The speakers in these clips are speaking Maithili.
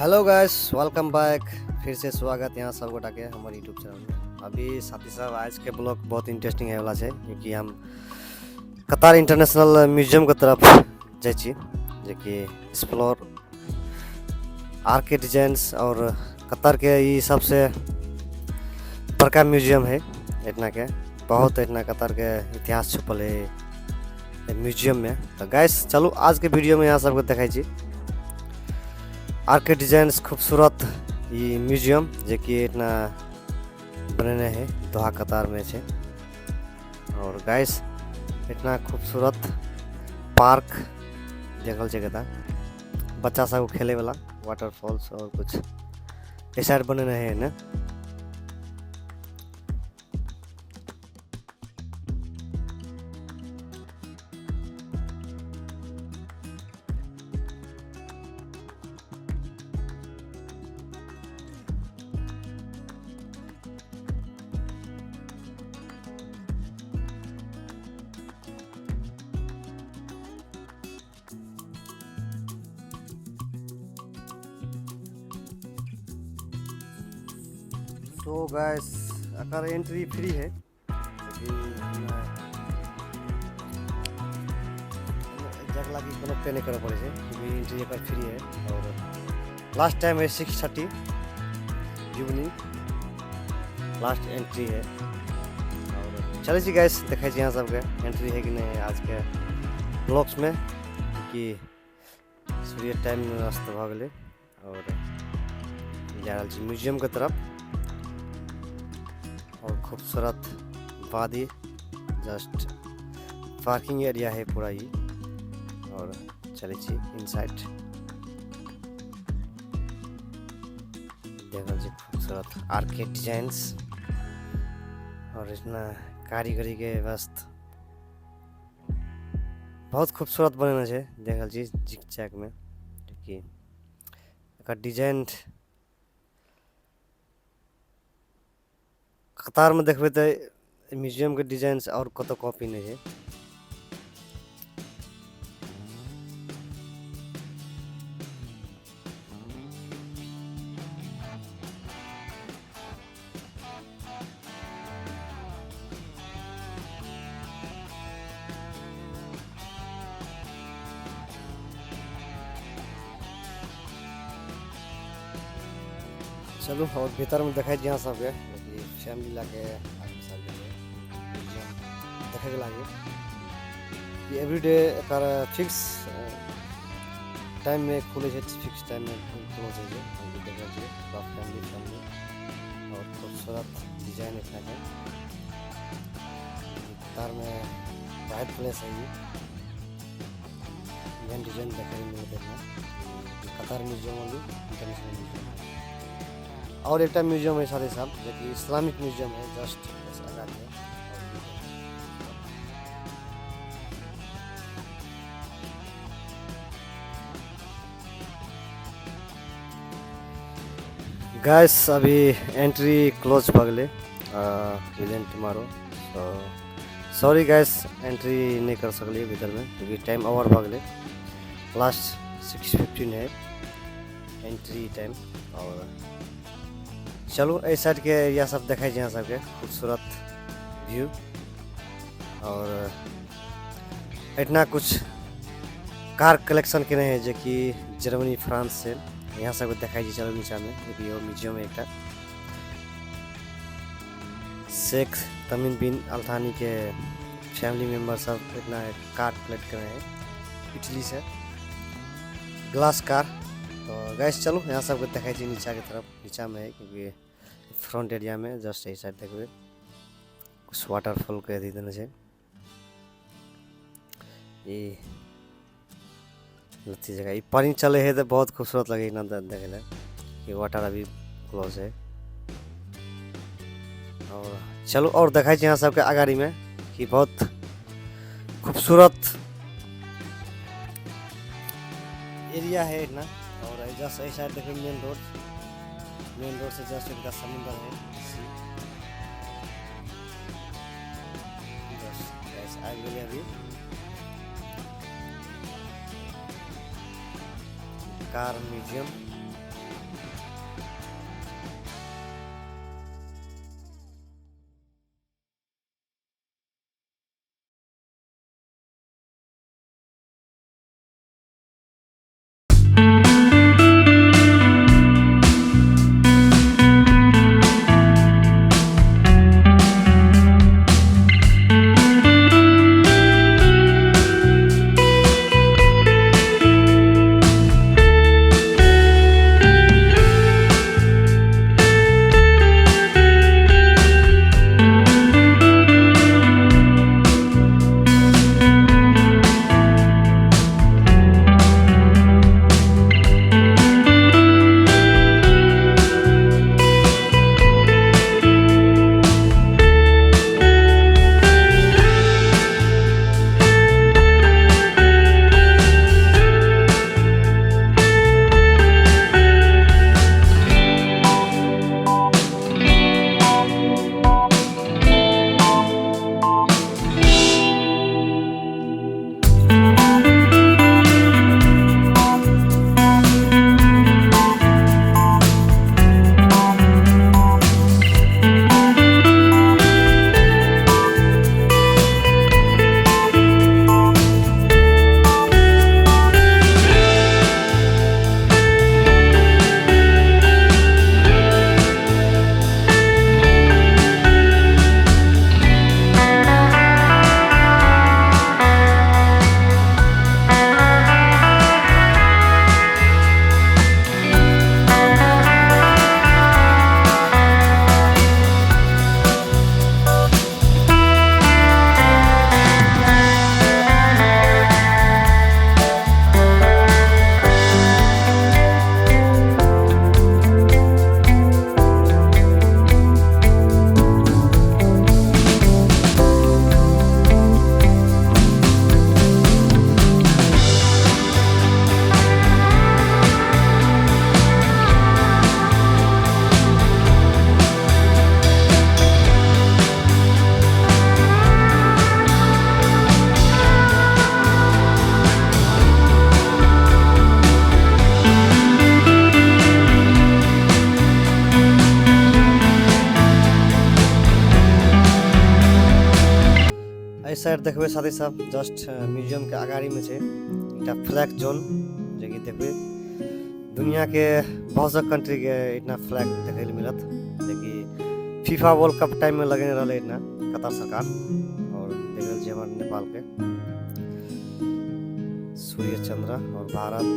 Hello guys, welcome back. फिर से स्वागत यहाँ सब गोटा के हमारे यूट्यूब चैनल में। अभी साथी साहब आज के ब्लॉग बहुत इंटरेस्टिंग है वाला है, क्योंकि हम कतार इंटरनेशनल म्यूजियम के तरफ जाइ छी, जे कि एक्सप्लोर आर के डिजाइंस और कतार के ई सबसे बड़का म्यूजियम है। इतना के बहुत इतना कतार के इतिहास छुपल है म्यूजियम में। तो गाइस चलू आज के वीडियो में यहाँ सबके देखै छी आर के डिजाइंस खूबसूरत ये म्यूजियम, जे कि इतना बनेने है दोहा कतार में छे। और गाइस इतना खूबसूरत पार्क देखल छे कता बच्चा सब खेले वाला वाटरफॉल्स और कुछ इस साइड बनेने है ना। तो गाइस अगर एंट्री फ्री है, लेकिन लागी कोनो पे नहीं करे पड़े है, क्योंकि एंट्री एक फ्री है। और लास्ट टाइम है 6:30 इवनिंग लास्ट एंट्री है। और चले छी गाइस देखै छी यहाँ सबके एंट्री है कि नहीं आज के ब्लॉग्स में, क्योंकि सूर्य टाइम अस्त भऽ गेलै और जा रहल छी म्यूजियम के तरफ। और खूबसूरत वादी जस्ट पार्किंग एरिया है पूरा ही। और चले छी इनसाइड, देखल छी खूबसूरत आर्केड डिजाइंस और इतना कारीगरी के वस्त बहुत खूबसूरत बनेने छे। देखल छी जिग-जैग में कि एकर डिजाइन कतार में देखबे तो म्यूजियम के डिजाइन और कतौ कॉपी नहीं है। चलू और भीतर में देखै छी यहाँ सबके फैमिली लाके आदमी सब देखे के लागे कि एवरीडे एकर फिक्स टाइम में खुले छै, फिक्स टाइम में क्लोज होइ छै। देखै छियै पूरा फैमिली फैमिली और खूबसूरत डिजाइन एकरा के कतार में वाइट प्लेस है। ये मेन डिजाइन देखे मिलते हैं कतार म्यूजियम वाली इंटरनेशनल म्यूजियम। और एक म्यूजियम है साथ ही साथ, जो कि इस्लामिक म्यूजियम है जस्ट आगा के। गाइस अभी एंट्री क्लोज भऽ गेलै विदिन टुमारो। तो सॉरी गाइस एंट्री नहीं कर सकलियै भीतर में, क्योंकि टाइम ओवर भऽ गेलै। लास्ट 6:15 है एंट्री टाइम। और चलू एहि साइड के एरिया सब देखै छी यहाँ सबके खूबसूरत व्यू। और इतना कुछ कार कलेक्शन केने है जे कि जर्मनी फ्रांस से यहाँ सबके देखै छी। चलू नीचा में एक म्यूजियम है एकटा शेख तमीम बिन अल्थानी के फैमिली मेम्बर सब इतना कार कलेक्ट करे हैं इटली से, ग्लास कार। तो गैस चलू यहाँ सबके देखै छी नीचा के तरफ, नीचा में है क्योंकि फ्रंट एरिया में जस्ट एहि साइड देखबै कुछ वाटरफॉल के अथी देने छै। ई अथी जगह ई पानी चले है तो बहुत खूबसूरत लगे ना देखे ला कि वाटर अभी क्लोज है। और चलू और देखै छी यहाँ सबके अगाड़ी में कि बहुत खूबसूरत एरिया है इतना। और जस्ट एहि साइड देखबै मेन रोड से जस्ट एक समुद्र है सी। जस्ट आबि गेलै अभी कार म्यूजियम। एहि साइड देखबै साथी सब, जस्ट म्यूजियम के अगाड़ी में छै एकटा फ्लैग जोन, जेकि देखबै दुनिया के बहुत सा कंट्री के इतना फ्लैग देखे ले मिलत, जेकि फीफा वर्ल्ड कप टाइम में लगेने रहलै इतना कतार सरकार। और देख रहल छी हमर नेपाल के सूर्य चंद्र और भारत,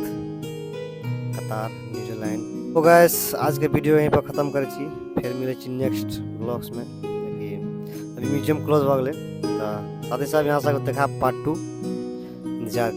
कतार, न्यूजीलैंड। तो गाइस आज के वीडियो यहीं पर खत्म करै छी, फेर मिलै छी नेक्स्ट ब्लॉग्स में। जेकि अभी म्यूजियम क्लोज भऽ गेलै, तऽ साथी साहब यहाँ से देखा पार्ट 2 इंतजार।